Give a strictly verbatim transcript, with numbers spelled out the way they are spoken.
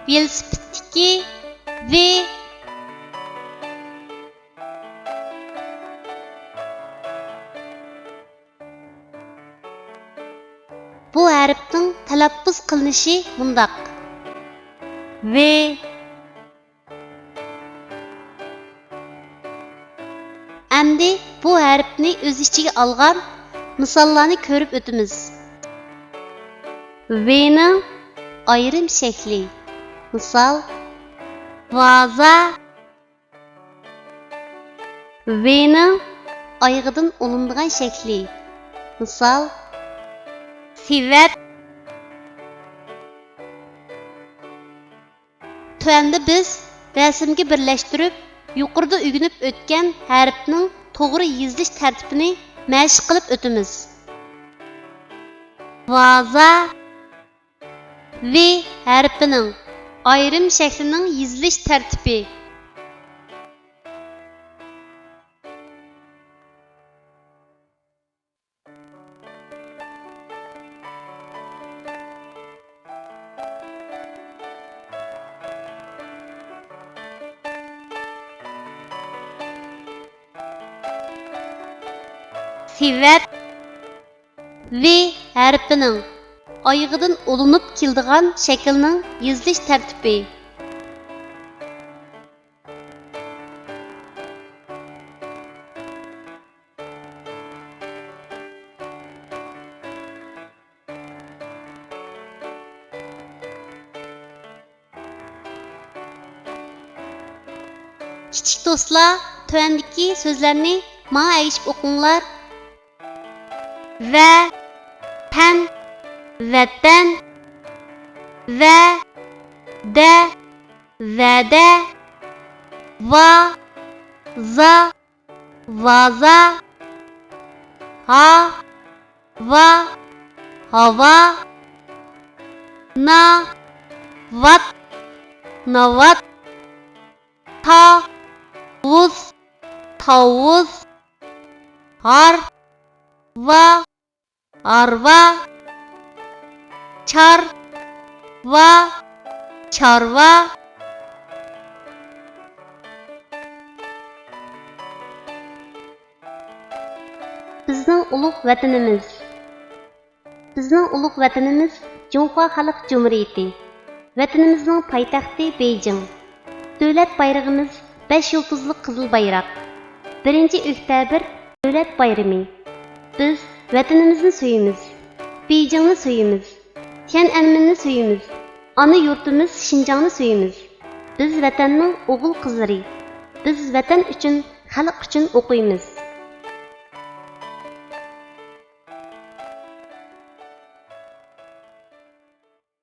ۋېلىسىپىتتىكى ۋې. بۇ ھەرپنىڭ تەلەپپۇز قىلىنىشى مۇنداق: ۋې. ئەمدى بۇ ھەرپنى ئۆز ئىچىگە ئالغان مىساللارنى كۆرۈپ ئۆتىمىز. ۋېنىڭ ئايرىم شەكلى. مىسال، ۋازا. ۋېنىڭ ئايىغىدىن ئۇلىنىدىغان شەكلى. مىسال، سېۋەت. تۆۋەندە بىز رەسىمگە بىرلەشتۈرۈپ، يۇقىرىدا ئۆگىنىپ ئۆتكەن ھەرپنىڭ توغرا يېزىلىش تەرتىپىنى مەشىق قىلىپ ئۆتىمىز. ۋازا. ۋې ھەرپىنىڭ ئايرىم شەكلىنىڭ يېزىلىش تەرتىپى. سېۋەت. ۋې ھەرپىنىڭ ئايىغىدىن ئۇلىنىپ كېلىدىغان شەكىلنىڭ يېزىلىش تەرتىپى. كىچىك دوستلار، تۆۋەندىكى سۆزلەرنى ماڭا ئەگىشىپ ئوقۇڭلار. ۋە، تەن، ۋەتەن. ۋە، دە، ۋەدە. ۋا، زا، ۋازا. ھا، ۋا، ھاۋا. نا، ۋات، ناۋات. تا، ۋۇز، تاۋۇز. ھار، ۋا، ھارۋا. چار، ۋا، چارۋا. بىزنىڭ ئۇلۇغ ۋەتىنىمىز. بىزنىڭ ئۇلۇغ ۋەتىنىمىز جۇڭخۇا خەلق جۇمھۇرىيىتى. ۋەتىنىمىزنىڭ پايتەختى بېيجىڭ. دۆلەت بايرىقىمىز بەش يۇلتۇزلۇق قىزىل بايراق. بىرىنچى ئۆكتەبىر دۆلەت بايرىمى. بىز ۋەتىنىمىزنى سۆيىمىز. بېيجىڭنى سۆيىمىز. تيەنئەنمېننى سۆيىمىز. ئانا يۇرتىمىز شىنجاڭنى سۆيىمىز. بىز ۋەتەننىڭ ئوغۇل-قىزلىرى. بىز ۋەتەن ئۈچۈن، خەلق ئۈچۈن ئوقۇيمىز.